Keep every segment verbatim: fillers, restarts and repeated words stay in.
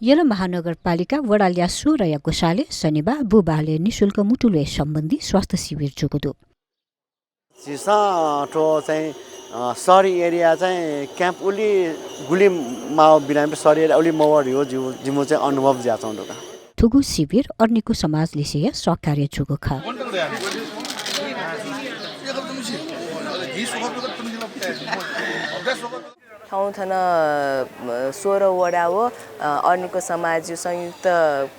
यल महानगरपालिका वडा ल्याः सोह्रया ग्वसालय् शनिबाः बुबालय् निशुल्क मुटु ल्वय् सम्बन्धी स्वास्थ्य शिविर जूगु दु। झीसं थ्व चाहिँ, अ, सहरी एरिया चाहिँ क्याम्प उलि गुलि माःगु बिरामी सहरी एरिया उलि मवः धइगु जिगु, जिमिगु चाहिँ अनुभव जुयाच्वंगु दु का। थुगु शिविर अरनिको समाज लिसेया सहकार्य जूगु खः। थौं थन, अ, सोह्र वडा व, अ, अरनिको समाजया संयुक्त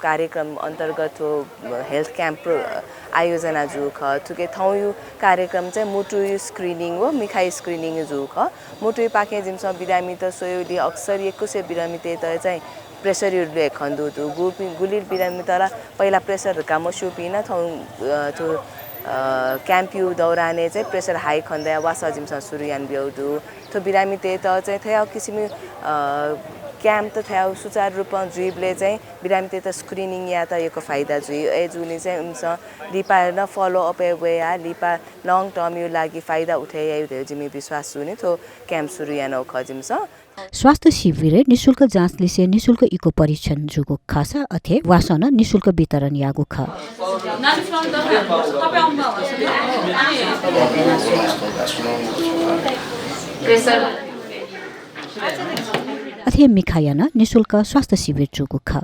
कार्यक्रम अन्तर्गत थ्व, अ, हेल्थ क्याम्प, अ, आयोजना जूगु खः। थुके थौंया कार्यक्रम चाहिँ मुटुया स्क्रिनिङ व मिखाया स्क्रिनिङ जूगु खः। मुटुया पाखें जिमिसं बिरामीत स्वयेबलय् अक्सर यक्वसिया बिरामीतय्त चाहिँ प्रेसरया ल्वय् खनेदु दु। गुपिं, गुलि बिरामीत ला पहिला प्रेसर धकाः मस्यूपिं नं थौं, अ, थ्व, अ, क्याम्पया दौरानय् चाहिँ प्रेसर हाई खनेदयाः वासः जिमिसं सुरु यानाबियागु दु। थ्व बिरामीतय्त चाहिँ थज्याःगु किसिमया, अ, क्याम्प त थज्याःगु सुचारु रूपं जुइबलय् चाहिँ बिरामीतय्त स्क्रिनिङ यायेत यक्व फाइदा जुइ। अय्जूगुलिं चाहिँ इमिसं लिपा नं फलो अपय् वयाः लिपा लङ टर्मया लागि फाइदा उठे याइ धयागु जिमि विश्वास जूगुलिं थ्व क्याम्प सुरु यानागु खः जिमिसं। स्वास्थ्य शिविरय् निशुल्क जाँच लिसें निशुल्क इको परीक्षण जूगु खःसा अथे वासः नं निशुल्क वितरण याःगु खः। अथे मिखाया नं निशुल्क स्वास्थ्य शिविर जूगु खः।